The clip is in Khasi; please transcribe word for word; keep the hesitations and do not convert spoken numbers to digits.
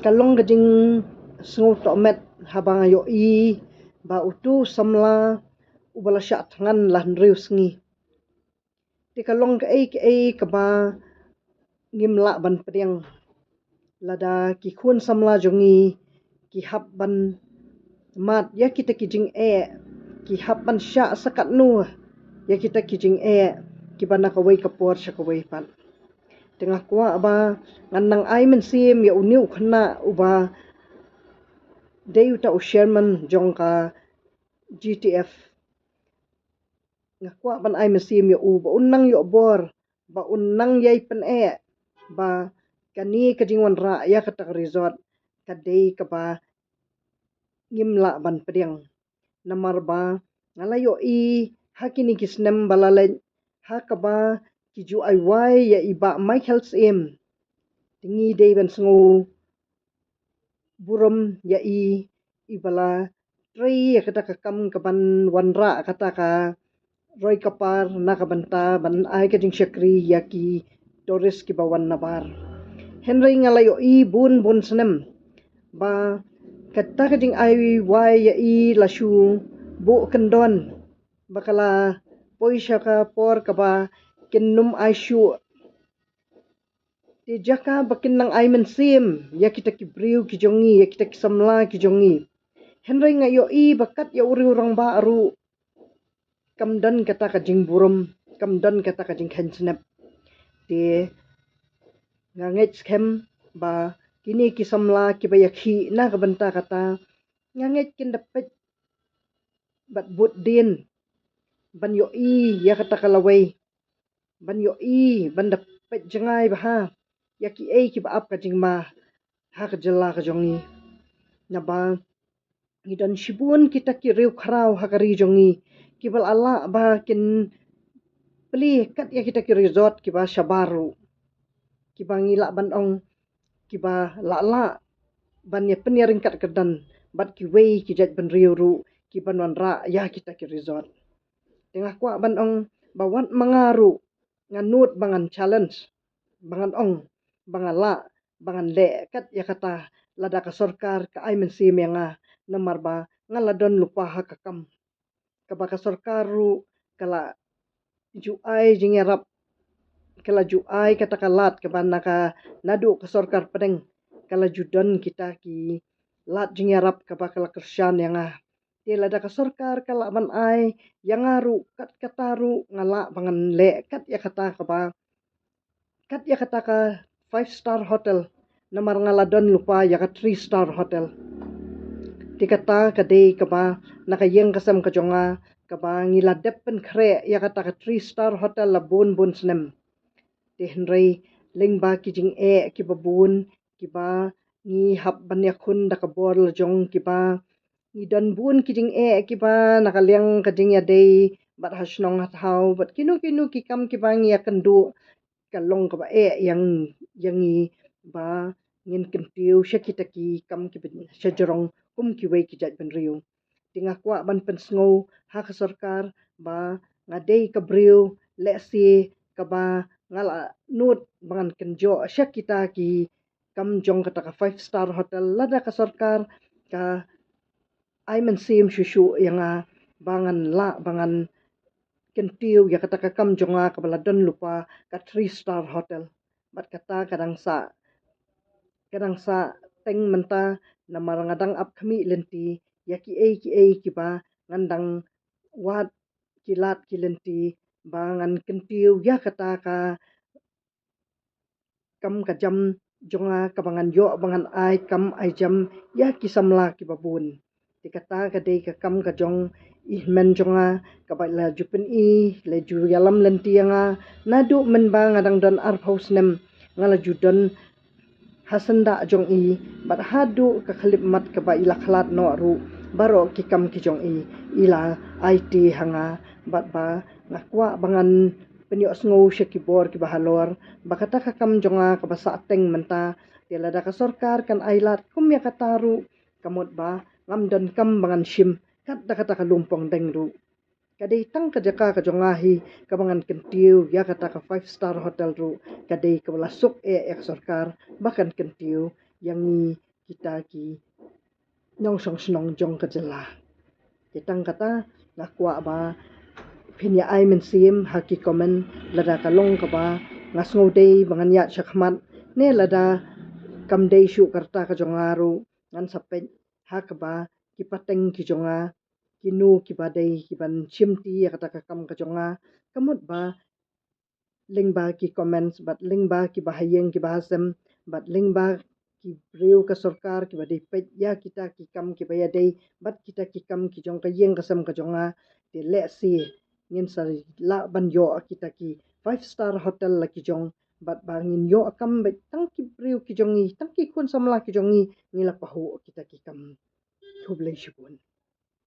Ka long ka jingsngewtohmet haba nga ïohi ba utu u samla uba la shah thngan la hynriew sngi. Te ka long kaei kaei kaba ngim lah ban pdiang. Lada ki khun samla jong ngi ki hap ban mad ïa kita ki jingeh, ki hap ban shah sa katno ïa kita ki jingeh kiba na kawei ka por sha kawei pat. Te nga kwah ba ngan nang ai mynsiem ïa une u khynnah uba dei uta u chairman jong ka G T F. Nga kwah ban ai mynsiem ïa u ba un nang ïoh bor, ba un nang ïai pyneh ba kane ka jingwanrah ïa kata ka resort ka dei kaba ngim lah ban pdiang. Namar ba nga la ïohi ha kine ki snem ba la leit ha kaba ki ju ai wai ïa i Bah Michael Syiem. Te ngi dei ban sngew burom ïa i, iba la trei ïa kata ka kam kaban wanrah kata ka roi ka par na ka bynta ban ai ka jingshakri ïa ki tourist kiba wan nabar. Hynrei nga la ïohi bun bun snem ba kata ka jingai wai ïa i la shu buh kyndon ba ka la poi sha ka por kaba kin nym ai shuh. Te jaka ba kin nang ai mynsiem ïa kita ki briew ki jong ngi, ïa kita ki samla ki jong ngi. Hynrei nga ïohi ba kat ïa u riew rangbah ruh kam don kata ka jingburom, kam don kata ka jingkheiñ snep. Te nga ngeit skhem ba kine ki samla kiba ïakhih na ka bynta kata, nga ngeit kin da peit bad bud dien ban ïohi ïa kata ka lawei, ban ïohi, ban da peit jngai bha ïa kiei kiba ap ka jingma ha ka jylla ka jong ngi. Naba ngi don shibun kita ki riew khraw ha ka ri jong ngi kiba la lah ba kin plie kat ïa kita ki resort kiba shabar ruh, kiba ngi lah ban ong kiba la lah ban ïa pynïaryngkat kyrdan bad kiwei ki jaitbynriew ruh kiba wanrah ïa kita ki resort. Te nga kwah ban ong ba wat ma nga ruh nga nud ba ngan challenge, ba ngan ong ba nga lah ba ngan leh kat ïa kata lada ka sorkar ka ai mynsiem ïa nga, namar ba nga la don lypa ha ka kam. Kaba ka sorkar ruh ka la ju ai jingïarap, ka la ju ai kata ka lad kaba na ka, naduh ka sorkar pdeng ka la ju don kita ki lad jingïarap kaba ka la kyrshan ïa nga. Te lada ka sorkar ka lah ban ai ïa nga ruh kat kata ruh nga lah ba ngan leh kat ïa kata kaba, kat ïa kata ka five star hotel, namar nga la don lypa ïa ka three star hotel. Te kata ka dei kaba na ka ïing ka sem ka jong nga kaba ngi la dep pynkhreh ïa kata ka three star hotel la bun bun snem. Te hynrei lyngba ki jingeh kiba bun kiba ngi hap ban ïakhun da ka bor la jong, kiba ngi don bun ki jingeh kiba na ka liang ka jingïadei bad ha shnong ha thaw bad kino kino ki kam kiba ngi ïakynduh, ka long kaba eh ïa ngi, ïa ngi ba ngin kyntiew sha kita ki kam kiba shajrong kum kiwei ki jaitbynriew. Te nga kwah ban pynsngew ha ka sorkar ba nga dei ka briew lehse kaba nga la nud ba ngan kynjoh sha kita ki kam jong kata ka five star hotel lada ka sorkar ka ai mynsiem shuh shuh ïa nga ba ngan lah ba ngan kyntiew ïa kata ka kam jong nga kaba la don lypa ka three star hotel. Bad kata ka dang sah, ka dang sah teng mynta, namar nga dang ap khmih lynti ïa kiei kiei kiba ngan dang wad ki lad ki lynti ba ngan kyntiew ïa kata ka kam ka jam jong nga kaba ngan ïoh ba ngan ai kam ai jam ïa ki samla kiba bun. Te kata ka dei ka kam ka jong i hynmen jong nga kaba la ju pyni, la ju ïalam lynti ïa nga naduh mynba nga dang don arphew snem. Nga la ju don ha syndah jong i bad haduh ka khyllipmat kaba i la khlad noh ruh, baroh ki kam ki jong i i la aiti ha nga. Bad ba nga kwah ba ngan pynïohsngew sha ki bor kiba halor ba kata ka kam jong nga kaba sah teng mynta. Te lada ka sorkar kan ai lad kum ïa kata ruh, ka mut ba ngam donkam ba ngan shim kat da kata ka lum pongdeng ruh. Ka dei tang ka jaka ka jong nga hi kaba ngan kyntiew ïa kata ka five star hotel ruh, ka dei kaba la suk eh ïa ka sorkar ba kan kyntiew ïa ngi kita ki nongshong shnong jong ka jylla. Te tang kata nga kwah ba phin ïa ai mynsiem ha ki comment lada ka long kaba nga sngew dei ba ngan ïaid shakhmat ne lada kam dei shuh ka rta ka jong nga ruh ngan sa peit ha kaba ki pateng ki jong nga kino kiba dei kiban shimti ïa kata ka kam ka jong nga. Ka mut ba lyngba ki comments bad lyngba kiba ha ïing kiba ha sem bad lyngba ki briew ka sorkar kiba dei peit ïa kita ki kam kiba ïadei bad kita ki kam ki jong ka ïing ka sem ka jong nga. Te lehse ngin sa lah ban ïoh kita ki five star hotel la ki jong bad ba ngin ïoh kam bad tang ki briew ki jong ngi tang ki khun samla ki jong ngi ngi la pahuh kita ki kam. Khublei shibun.